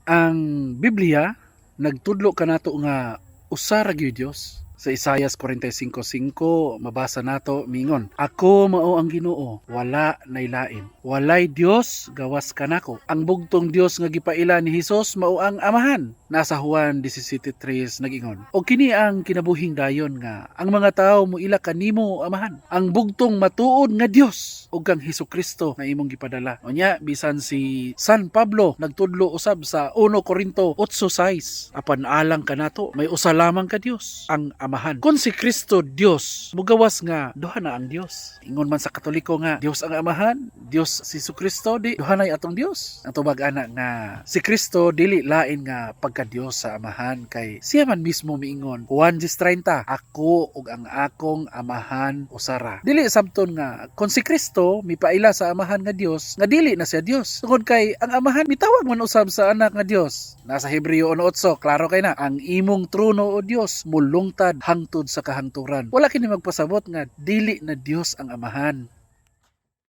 Ang Biblia nagtudlo kanato nga usa ra gyud Dios. Sa Isayas 45:5 mabasa nato, mingon, "Ako mao ang Ginoo, wala nay lain. Walay Dios gawas kanako." Ang bugtong Dios nga gipaila ni Hesus mao ang Amahan. Nasa Juan 17:3 nagingon, "Og kini ang kinabuhing dayon, nga ang mga tawo moila kanimo, Amahan, ang bugtong matuod nga Dios, ug kang Hesus Kristo nga imong gipadala." Unya bisan si San Pablo nagtudlo usab sa 1 Corinto 8:6, "Apan alang kanato, may usa lamang ka Dios, ang Amahan." Kung si Kristo Dios, mugawas nga duha na ang Dios. Ingon man sa Katoliko nga Dios ang Amahan, Dios si Kristo, di duha nay atong Dios. Ang tubag ana nga si Kristo dili lain nga pagka Dios sa Amahan kay siya man mismo miingon, Juan 10:30, "Ako ug ang akong Amahan usa ra." Dili sabton nga kung si Kristo mipaila sa Amahan nga Dios nga dili na siya Dios. Tungod kay ang Amahan mitawag man usab sa anak nga Dios. Nasa Hebreo 1:8, klaro kay na, "Ang imong trono, o Dios, mulungtad hangtod sa kahangturan." Wala kini magpasabot nga dili na Dios ang Amahan.